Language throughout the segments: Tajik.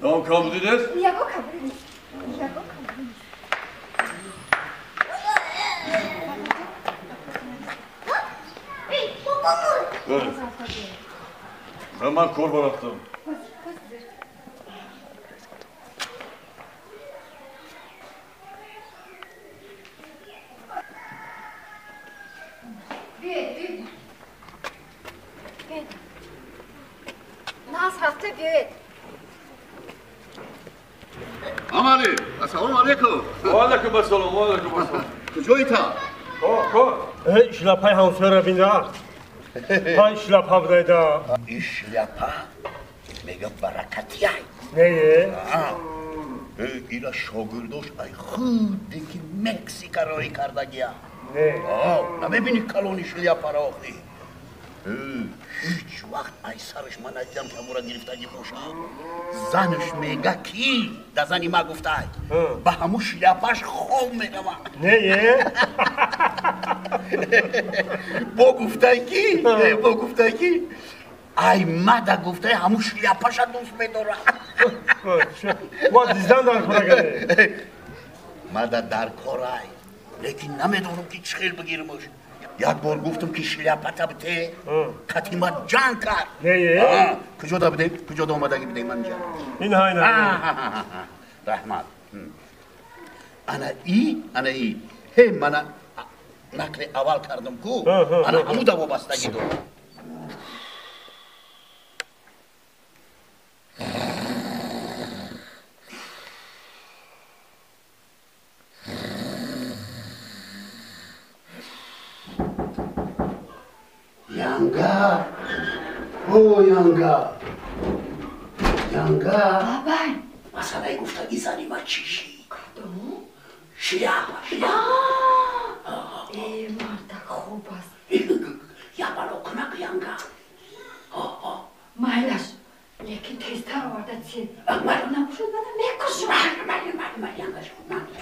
Дом камбуди нест? Ягон камбуди нест. Ягон камбуди нест. Ман кор барафтам. Амали, ассалому алейкум. Ва алейкум ассалом, ва алейкум ассалом. Куҷоита? Кор, кор. Шляпаи ҳамсояро бинда. Ҳай шляпа будайда. Ин шляпа мега баракатияй. Не? Ира шогирдош ай худе ки Мексика роӣ кардагия. Не. Намебини калони шляпаро охи. Ҳеҷ вақт ай сараш ман надидам ки ҳамура гирифтагӣ бошад. Занаш мега ки да зани ма гуфтай ба ҳамун шляпаш хоб меравад. Не? Бо гуфтай ки, бо гуфтай ки ай мада гуфтай ҳамун шляпаша дӯст медорад. Ма диздан дар кора мада дар корай, лекин намедонам ки чӣ хел бигиримаш. Як бор гуфтам ки шляпата бите, катима ҷанг кард. Не? Куҷода будем? Куҷода омадагӣ будем манҷа? Ин ҳайна. Раҳмат. Ана и, ана и. Ҳе мана нақли аввал кардам ку, ана ҳамуда вобастагӣ дорад. Янга, о Янга, Янга. Бабай. Масалаи гуфтагӣ зани ма чӣ шид? Кадом? Шляпа, шляпа. Э, мардак хуб аст. Я бало кунак Янга. Майлаш, лекин тезтар оварда тсен. Набошад мана мекушам. Майли, майли, майли, Янга, майли.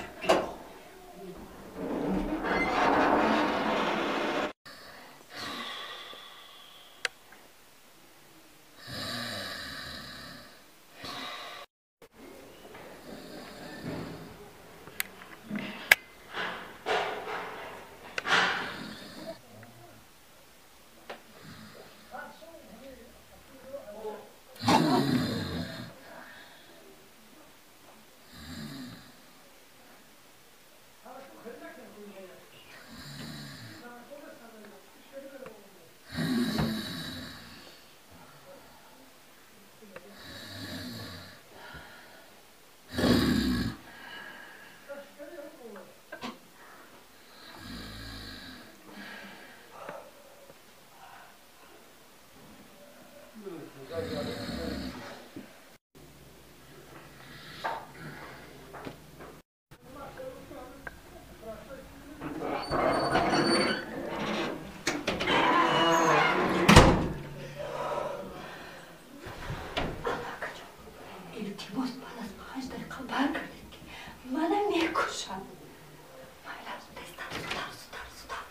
Илтимос, баъд аз 5 дақиқа баргардед ки мана мекушам. Майлаш, тезтар, зудтар, зудтар, зудтар.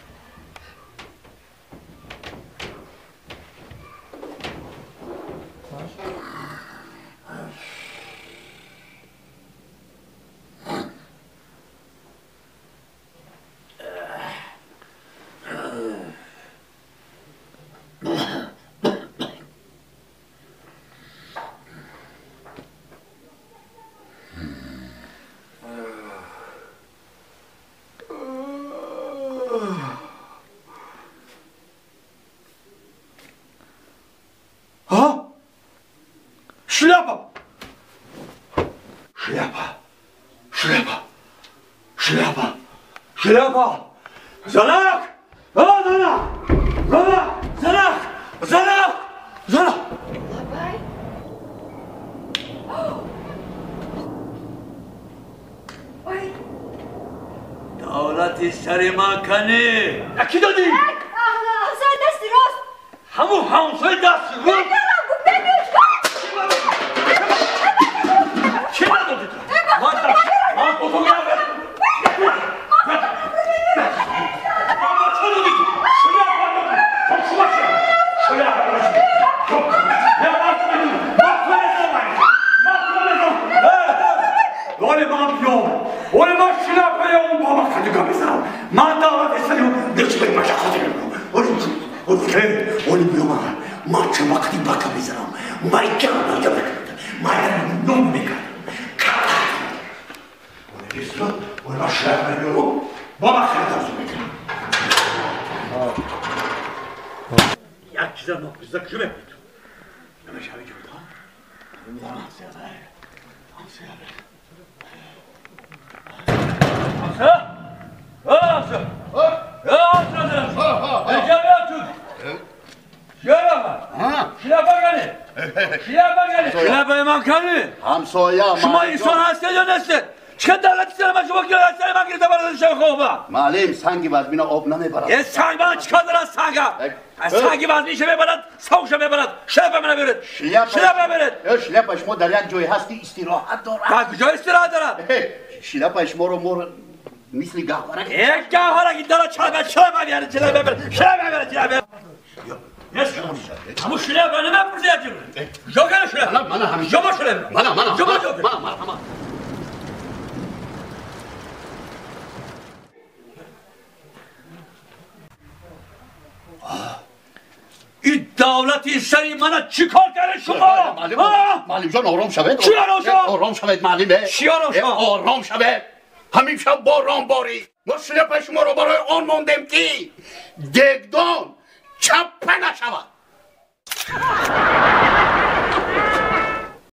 Шляпа! Шляпа! Шляпа! Шляпа! Шляпа! Занак! А, занак! Занак! Занак! Занак! Занак! Бабай. Ой. Давлати сари ман канӣ! Ки додӣ? Ҳамсояи дасти рост. Ҳамун ҳамсояи дасти рост? Ки надодӣ ту? Ман бо ту меравам. Чӣ додӣ ту? Шляпа додӣ. Шляпа додӣ. Оли биёма, ман ча вақти бака мезанам, майда майда мекардам, майда ном мекардам. Оли ман шляпа меёрам, бо ман хеле арзу мекунам. Як чиза нопиза куҷо мекунед? Намешавӣ ҷода? شما انسان هستید یا نیستید؟ چه دولتی سر من شما که سر من گرفته برای شما؟ معلم سنگی وزمینا آب نمیبرد. یه سنگ من چیکار دارم سنگا؟ سنگی وزمیشه میبرد، ساوشه میبرد، شلپه من میبرد. شلپه میبرد. شلپه شما در یک جای هستی استراحت دارد. در کجا استراحت دارد؟ شلپه شما رو مر مثل گهواره. یک گهواره که داره چلپه چلپه میاره چلپه میبرد، شلپه میبرد چلپه. همون شلپه نمیبرد. جوکر شلپه. من همیشه. جوکر شلپه. من من من من. این دولتی سری من چیکار کرده شما؟ معلم جان آرام شوید. چی آرام شوم؟ آرام شوید معلمه. چی آرام شوم؟ آرام شوید. همیشه باران باری. ما شلپ شما رو برای آن ماندیم که دگدان چپه نشود.